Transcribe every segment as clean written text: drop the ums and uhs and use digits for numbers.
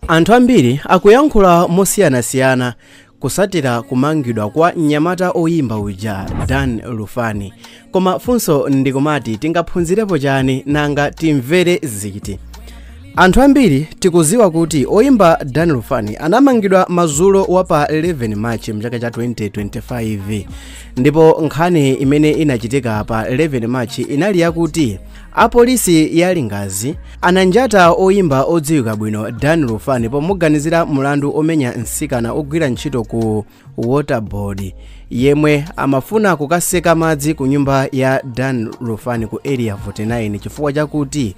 Anthu ambiri akuyankhula mosiyanasiyana kusatira kumangidwa kwa mnyamata oyimba uja Dan Lufani. Koma funso ndikumati tingaphunzirepo chani, nanga timvere ziti? Anthu ambiri tikuziwa kuti oyimba Dan Lufani anamangidwa madzulo wa pa 11 March mchaka cha 2025, ndipo nkhani imene inachitika pa 11 March inali yakuti apolisi ya Lingazi ananjata oyimba odziwika bwino Dan Lufani pomuganizira mulandu omenya mtsikana ogwira ntchito ku Waterboard yemwe amafuna kukaseka madzi ku nyumba ya Dan Lufani ku Area 49 chifukwa chakuti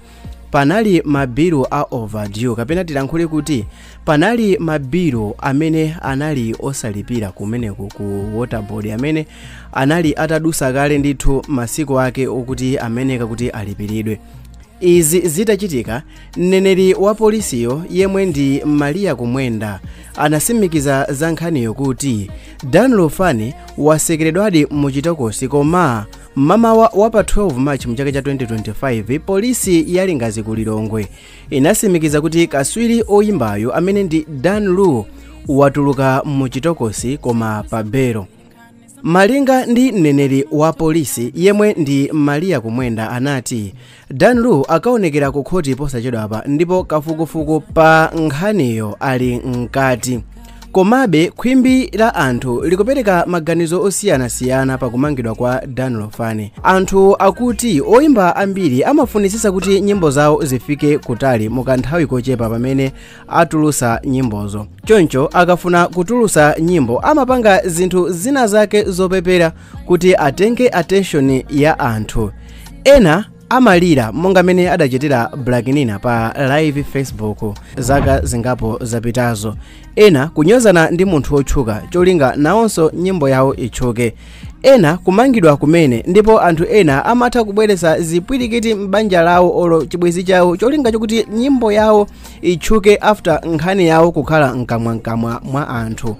panali mabilu a overdue, kapena tilankhule kuti panali mabilu amene anali osalipira kumeneku ku Waterboard amene anali atadusa kale ndithu masiku ake okuti ameneka kuti alipiridwe. Izi zitachitika, mneneri wa polisiyo yemwe ndi Maria Kumwenda anasimikiza za nkhaniyo kuti Dan Lufani wasekeredwadi muchitokosi, koma mmamawa wa pa 12 March mchaka cha 2025 polisi ya Lingazi ku Lilongwe inasimikiza kuti kaswiri oyimbayo amene ndi Dan Lu watuluka muchitokosi koma pa belo. Malinga ndi mneneri wa polisi yemwe ndi Maria Kumwenda anati Dan Lu akaonekera ku khoti posachedwapa ndipo kafukufuku pa nkhaniyo ali mkati. Komabe khwimbi la anthu likupereka maganizo osiyanasiyana pakumangidwa kwa Dan Lufani. Anthu akuti oyimba ambiri amafunisisa kuti nyimbo zawo zifike kutali mukanthawi kochepa pamene atulusa nyimbozo. Choncho akafuna kutulusa nyimbo amapanga zinthu zina zake zopepera kuti atenge attention ya anthu. Ena amalira monga mene adachitira Black Nina pa live Facebook zaka zingapo zapitazo. Ena kunyozana ndi munthu otchuka cholinga nawonso nyimbo yawo itchuke. Ena kumangidwa kumene, ndipo anthu ena amatha kubweretsa zipwirikiti m'banja lawo olo chibwenzi chawo cholinga chokuti nyimbo yawo itchuke after nkhani yawo kukhala mkamwamkamwa mwa anthu.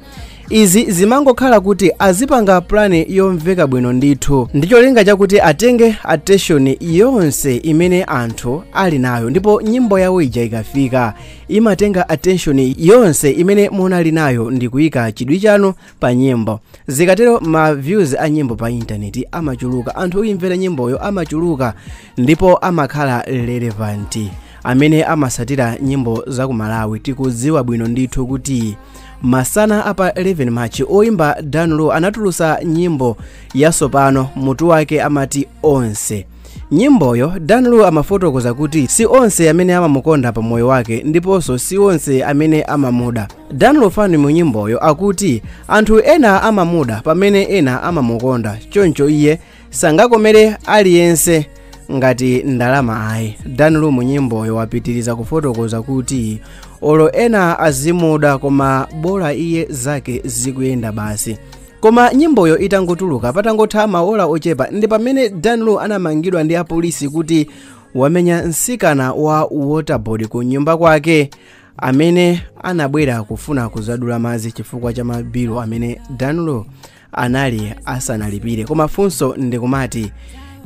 Izi zimangokhala kuti azipanga plani yomveka bwino ndithu ndi cholinga chakuti atenge attention yonse imene anthu ali nayo, ndipo nyimbo yawo ija ikafika imatenga attention yonse imene munali nayo ndi kuyika chidwi chanu pa nyimbo. Zikatero ma views a nyimbo pa intaneti amachuluka, anthu oyimvera nyimboyo amachuluka ndipo amakhala relevant. Amene amasatira nyimbo za ku Malawi tikudziwa bwino ndithu kuti masana apa 11 March oyimba Dan Lu anatulusa nyimbo yatsopano, mutu wake amati Onse. Nyimboyo Dan Lu amafotokoza kuti si onse amene amamukonda pa moyo wake ndiponso si onse amene amamuda. Dan Lufani mu nyimboyo akuti anthu ena amamuda pamene ena amamukonda, choncho iye sangakomere aliyense ngati ndalama ayi. Dan Lu mu nyimboyo wapitiriza kufotokoza kuti olo ena azimuda koma bola iye zake zikuyenda basi. Koma nyimboyo itangotuluka patangotha maola ochepa ndi pamene Dan Lu anamangidwa ndi apolisi kuti wamenya mtsikana wa Waterboard ku nyumba kwake amene anabwera kufuna kuzadula madzi chifukwa cha mabilu amene Dan Lu anali asanalipire. Koma funso ndikumati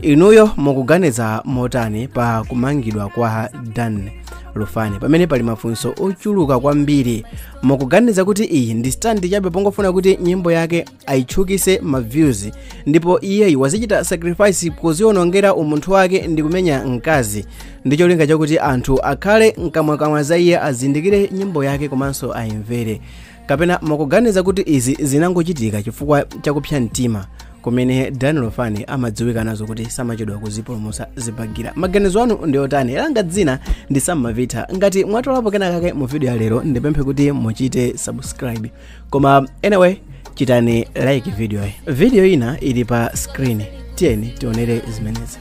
inuyo mukuganiza motani pa kumangidwa kwa Dan Lufani pamene pali mafunso ochuluka kwambiri? Mukuganiza kuti iyi ndi stand chabe pongofuna kuti nyimbo yake ayitchukise ma views, ndipo iyeyi wazichita sacrifice kuzionongera umunthu wake ndi kumenya mkazi ndi cholinga chakuti anthu akhale mkamwakamwa za iye, azindikire nyimbo yake komanso ayimvere? Kapena mukuganiza kuti izi zinangochitika chifukwa chakupsa mtima kumene Dan Lufani amadziwika nazo kuti samachedwa kuzipulumutsa zibagira? Maganizo anu ndi otani? Langa dzina ndi Sammavita. Ngati mwatolapo kenakake mu video ya lero, ndipemphe kuti muchite subscribe, koma anyway chitani like video. Video ina ili pa screen, tiyeni tionere zimenezi.